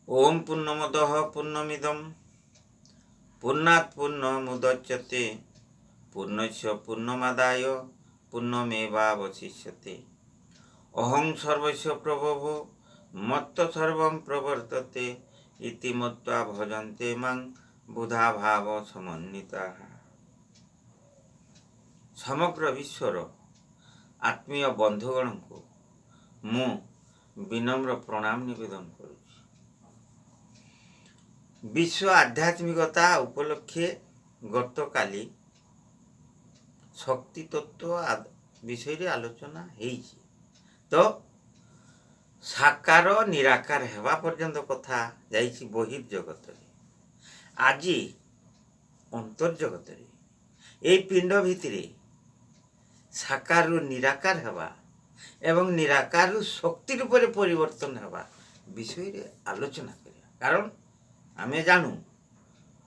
ଓମ୍ ପୂର୍ଣ୍ଣମଦଃ ପୂର୍ଣ୍ଣମିଦಂ ପୂର୍ଣ୍ଣାତ୍ ପୂର୍ଣ୍ଣମୁଦଚ୍ୟତେ ପୂର୍ଣ୍ଣସ୍ୟ ପୂର୍ଣ୍ଣମାଦାୟ ପୂର୍ଣ୍ଣମେବାବଶିଷ୍ୟତେ। ଅହଂ ସର୍ବସ୍ୟ ପ୍ରଭବୋ ମତ୍ତ ସର୍ବଂ ପ୍ରବର୍ତ୍ତତେ ଇତି ମତ୍ତ୍ୱା ଭଜନ୍ତେ ମାଂ ବୁଧା ଭାବ ସମନ୍ୱିତାଃ। ସମଗ୍ର ବିଶ୍ୱର ଆତ୍ମୀୟ ବନ୍ଧୁଗଣଙ୍କୁ ମୁଁ ବିନମ୍ର ପ୍ରଣାମ ନିବେଦନ କରୁଛି। ବିଶ୍ୱ ଆଧ୍ୟାତ୍ମିକତା ଉପଲକ୍ଷେ ଗତକାଲି ଶକ୍ତି ତତ୍ତ୍ୱ ବିଷୟରେ ଆଲୋଚନା ହେଇଛି ତ, ସାକାର ନିରାକାର ହେବା ପର୍ଯ୍ୟନ୍ତ କଥା ଯାଇଛି ବହିର୍ଜଗତରେ। ଆଜି ଅନ୍ତର୍ଜଗତରେ ଏଇ ପିଣ୍ଡ ଭିତରେ ସାକାରରୁ ନିରାକାର ହେବା ଏବଂ ନିରାକାରରୁ ଶକ୍ତି ରୂପରେ ପରିବର୍ତ୍ତନ ହେବା ବିଷୟରେ ଆଲୋଚନା କରିବା। କାରଣ ଆମେ ଜାଣୁ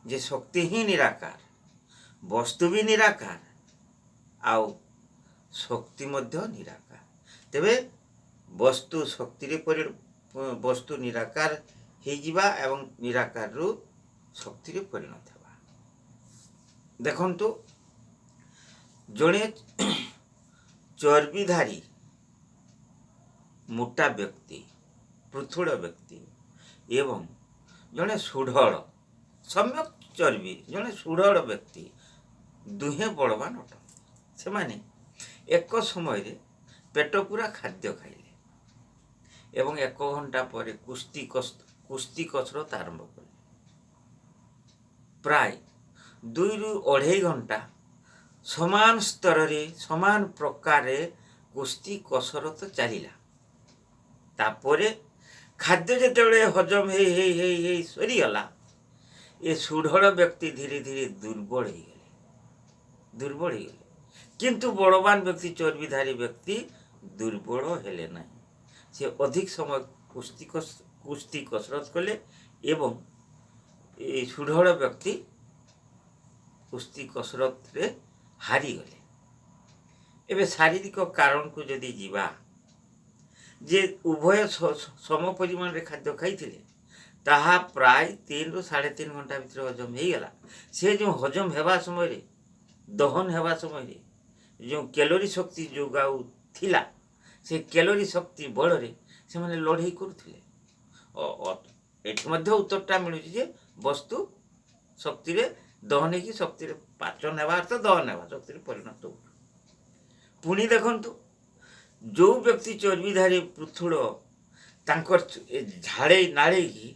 ଯେ ଶକ୍ତି ହିଁ ନିରାକାର, ବସ୍ତୁ ବି ନିରାକାର ଆଉ ଶକ୍ତି ମଧ୍ୟ ନିରାକାର। ତେବେ ବସ୍ତୁ ଶକ୍ତିରେ ବସ୍ତୁ ନିରାକାର ହେଇଯିବା ଏବଂ ନିରାକାରରୁ ଶକ୍ତିରେ ପରିଣତ ହେବା। ଦେଖନ୍ତୁ, ଜଣେ ଚର୍ବିଧାରୀ ମୋଟା ବ୍ୟକ୍ତି, ପୃଥୁଳ ବ୍ୟକ୍ତି ଏବଂ ଜଣେ ସୁଢ଼ଳ, ସମ୍ୟକ ଚର୍ବି, ଜଣେ ସୁଢ଼ଳ ବ୍ୟକ୍ତି, ଦୁହେଁ ବଳବାନ ଅଟନ୍ତି। ସେମାନେ ଏକ ସମୟରେ ପେଟ ପୂରା ଖାଦ୍ୟ ଖାଇଲେ ଏବଂ ଏକ ଘଣ୍ଟା ପରେ କୁସ୍ତି କସରତ ଆରମ୍ଭ କଲେ। ପ୍ରାୟ 2ରୁ 2.5 ଘଣ୍ଟା ସମାନ ସ୍ତରରେ, ସମାନ ପ୍ରକାରରେ କୁସ୍ତି କସରତ ଚାଲିଲା। ତାପରେ ଖାଦ୍ୟ ଯେତେବେଳେ ହଜମ ହେଇ ହେଇ ହେଇ ହେଇ ସରିଗଲା, ଏ ସୁଢ଼ଳ ବ୍ୟକ୍ତି ଧୀରେ ଧୀରେ ଦୁର୍ବଳ ହେଇଗଲେ, ଦୁର୍ବଳ ହେଇଗଲେ। କିନ୍ତୁ ବଳବାନ ବ୍ୟକ୍ତି, ଚର୍ବିଧାରୀ ବ୍ୟକ୍ତି ଦୁର୍ବଳ ହେଲେ ନାହିଁ। ସେ ଅଧିକ ସମୟ କୁସ୍ତି କସରତ କଲେ ଏବଂ ଏ ସୁଢ଼ଳ ବ୍ୟକ୍ତି କୁସ୍ତି କସରତରେ ହାରିଗଲେ। ଏବେ ଶାରୀରିକ କାରଣକୁ ଯଦି ଯିବା ଯେ ଉଭୟ ସମ ପରିମାଣରେ ଖାଦ୍ୟ ଖାଇଥିଲେ, ତାହା ପ୍ରାୟ 3ରୁ 3.5 ଘଣ୍ଟା ଭିତରେ ହଜମ ହେଇଗଲା। ସେ ଯେଉଁ ହଜମ ହେବା ସମୟରେ, ଦହନ ହେବା ସମୟରେ ଯେଉଁ କ୍ୟାଲୋରି ଶକ୍ତି ଯୋଗାଉଥିଲା, ସେ କ୍ୟାଲୋରି ଶକ୍ତି ବଳରେ ସେମାନେ ଲଢ଼େଇ କରୁଥିଲେ। ଏଠି ମଧ୍ୟ ଉତ୍ତରଟା ମିଳୁଛି ଯେ ବସ୍ତୁ ଶକ୍ତିରେ ଦହନ ହେଇକି ଶକ୍ତିରେ, ପାଚନ ହେବା ଅର୍ଥ ଦହନ ହେବା, ଶକ୍ତିରେ ପରିଣତ ହେଉଛି। ପୁଣି ଦେଖନ୍ତୁ, ଯେଉଁ ବ୍ୟକ୍ତି ଚର୍ବିଧାରୀ ପୃଥୁଳ, ତାଙ୍କର ଝାଳେଇ ନାଳେଇକି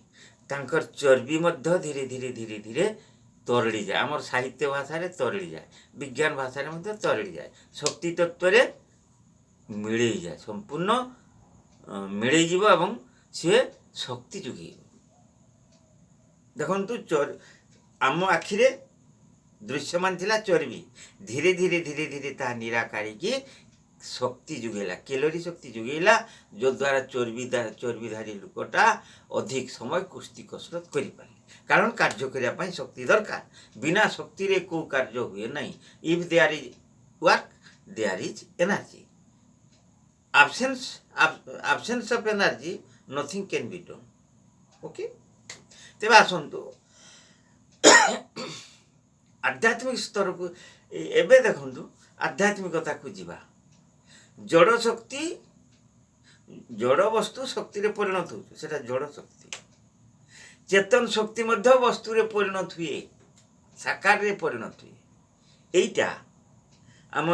ତାଙ୍କର ଚର୍ବି ମଧ୍ୟ ଧୀରେ ଧୀରେ ଧୀରେ ଧୀରେ ତରଳିଯାଏ। ଆମର ସାହିତ୍ୟ ଭାଷାରେ ତରଳିଯାଏ, ବିଜ୍ଞାନ ଭାଷାରେ ମଧ୍ୟ ତରଳିଯାଏ, ଶକ୍ତି ତତ୍ତ୍ୱରେ ମିଳେଇଯାଏ, ସମ୍ପୂର୍ଣ୍ଣ ମିଳେଇଯିବ ଏବଂ ସିଏ ଶକ୍ତି ଯୋଗେଇବ। ଦେଖନ୍ତୁ, ଆମ ଆଖିରେ ଦୃଶ୍ୟମାନ ଥିଲା ଚର୍ବି, ଧୀରେ ଧୀରେ ଧୀରେ ଧୀରେ ତାହା ନିରାକାରିକି ଶକ୍ତି ଯୋଗେଇଲା, କ୍ୟାଲୋରି ଶକ୍ତି ଯୋଗେଇଲା, ଯଦ୍ୱାରା ଚର୍ବିଧାରୀ ଲୋକଟା ଅଧିକ ସମୟ କୁସ୍ତି କସରତ କରିପାରିଲେ। କାରଣ କାର୍ଯ୍ୟ କରିବା ପାଇଁ ଶକ୍ତି ଦରକାର। ବିନା ଶକ୍ତିରେ କେଉଁ କାର୍ଯ୍ୟ ହୁଏ ନାହିଁ। If there is work, there is energy. Absence of energy, nothing can be done. Okay, ତେବେ ଆସନ୍ତୁ ଆଧ୍ୟାତ୍ମିକ ସ୍ତରକୁ। ଏବେ ଦେଖନ୍ତୁ, ଆଧ୍ୟାତ୍ମିକତାକୁ ଯିବା। ଜଡ଼ ଶକ୍ତି, ଜଡ଼ ବସ୍ତୁ ଶକ୍ତିରେ ପରିଣତ ହେଉଛି, ସେଟା ଜଡ଼ ଶକ୍ତି। ଚେତନ ଶକ୍ତି ମଧ୍ୟ ବସ୍ତୁରେ ପରିଣତ ହୁଏ, ସାକାରରେ ପରିଣତ ହୁଏ। ଏଇଟା ଆମ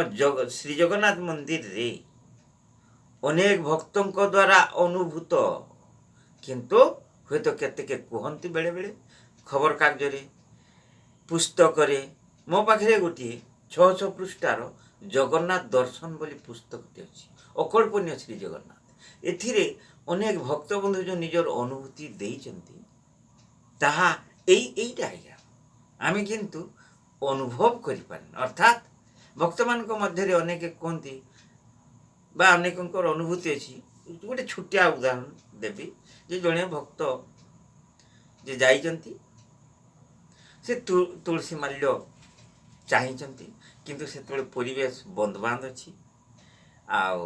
ଶ୍ରୀ ଜଗନ୍ନାଥ ମନ୍ଦିରରେ ଅନେକ ଭକ୍ତଙ୍କ ଦ୍ୱାରା ଅନୁଭୂତ। କିନ୍ତୁ ହୁଏତ କେତେକେ କୁହନ୍ତି ବେଳେବେଳେ ଖବରକାଗଜରେ, ପୁସ୍ତକରେ। ମୋ ପାଖରେ ଗୋଟିଏ 600 ପୃଷ୍ଠାର ଜଗନ୍ନାଥ ଦର୍ଶନ ବୋଲି ପୁସ୍ତକଟି ଅଛି, ଅକଳ୍ପନୀୟ ଶ୍ରୀ ଜଗନ୍ନାଥ। ଏଥିରେ ଅନେକ ଭକ୍ତବନ୍ଧୁ ଯେଉଁ ନିଜର ଅନୁଭୂତି ଦେଇଛନ୍ତି, ତାହା ଏଇଟା ଆଜ୍ଞା ଆମେ କିନ୍ତୁ ଅନୁଭବ କରିପାରୁନୁ। ଅର୍ଥାତ୍ ଭକ୍ତମାନଙ୍କ ମଧ୍ୟରେ ଅନେକ କୁହନ୍ତି ବା ଅନେକଙ୍କର ଅନୁଭୂତି ଅଛି। ଗୋଟେ ଛୋଟିଆ ଉଦାହରଣ ଦେବି ଯେ ଜଣେ ଭକ୍ତ ଯେ ଯାଇଛନ୍ତି, ସେ ତୁଳସୀ ମାଲ୍ୟ ଚାହିଁଛନ୍ତି, କିନ୍ତୁ ସେତେବେଳେ ପରିବେଶ ବନ୍ଦବାନ୍ଦ ଅଛି। ଆଉ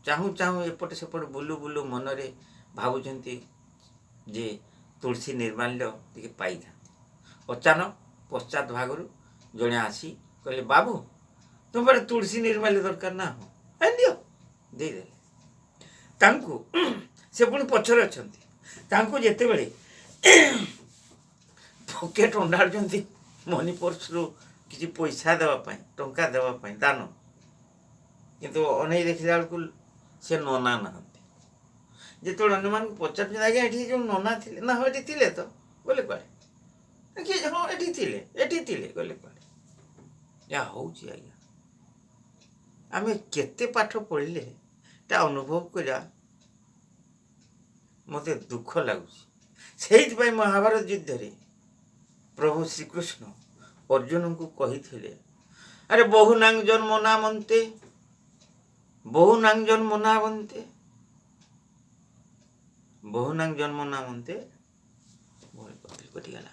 ଚାହୁଁ ଚାହୁଁ, ଏପଟେ ସେପଟେ ବୁଲୁ ବୁଲୁ ମନରେ ଭାବୁଛନ୍ତି, ଯେ ତୁଳସୀ ନିର୍ମାଲ୍ୟ ଟିକେ ପାଇଥାନ୍ତି। ଅଚାନକ ପଶ୍ଚାତ ଭାଗରୁ ଜଣେ ଆସି କହିଲେ, ବାବୁ, ତୁମ ପାଖରେ ତୁଳସୀ ନିର୍ମାଲ୍ୟ ଦରକାର ନା? ହଁ, ଦିଅ। ଦେଇଦେଲେ ତାଙ୍କୁ। ସେ ପୁଣି ପଛରେ ଅଛନ୍ତି। ତାଙ୍କୁ ଯେତେବେଳେ ପକେଟ ଅଣ୍ଡାଳୁଛନ୍ତି ମନି ପର୍ସରୁ କିଛି ପଇସା ଦେବା ପାଇଁ, ଟଙ୍କା ଦେବା ପାଇଁ ଦାନ, କିନ୍ତୁ ଅନେଇ ଦେଖିଲା ବେଳକୁ ସେ ନନା ନାହାନ୍ତି। ଯେତେବେଳେ ଅନ୍ୟମାନଙ୍କୁ ପଚାରୁଛନ୍ତି, ଆଜ୍ଞା, ଏଠି ଯେଉଁ ନନା ଥିଲେ ନା? ହଁ, ଏଠି ଥିଲେ ତ, ଗଲେ କୁଆଡ଼େ କିଏ? ହଁ, ଏଠି ଥିଲେ, ଏଠି ଥିଲେ, ଗଲେ କୁଆଡ଼େ? ଯାହା ହେଉଛି ଆଜ୍ଞା, ଆମେ କେତେ ପାଠ ପଢ଼ିଲେ ତା ଅନୁଭବ କରିବା ମୋତେ ଦୁଃଖ ଲାଗୁଛି। ସେଇଥିପାଇଁ ମହାଭାରତ ଯୁଦ୍ଧରେ ପ୍ରଭୁ ଶ୍ରୀକୃଷ୍ଣ ଅର୍ଜୁନଙ୍କୁ କହିଥିଲେ, ଆରେ ବହୁନାଂ ଜନ୍ମନାମନ୍ତେ, ବହୁନାଂ ଜନ୍ମନାମନ୍ତେ, ବହୁନାଂ ଜନ୍ମନାମନ୍ତେ, କଟିଗଲା।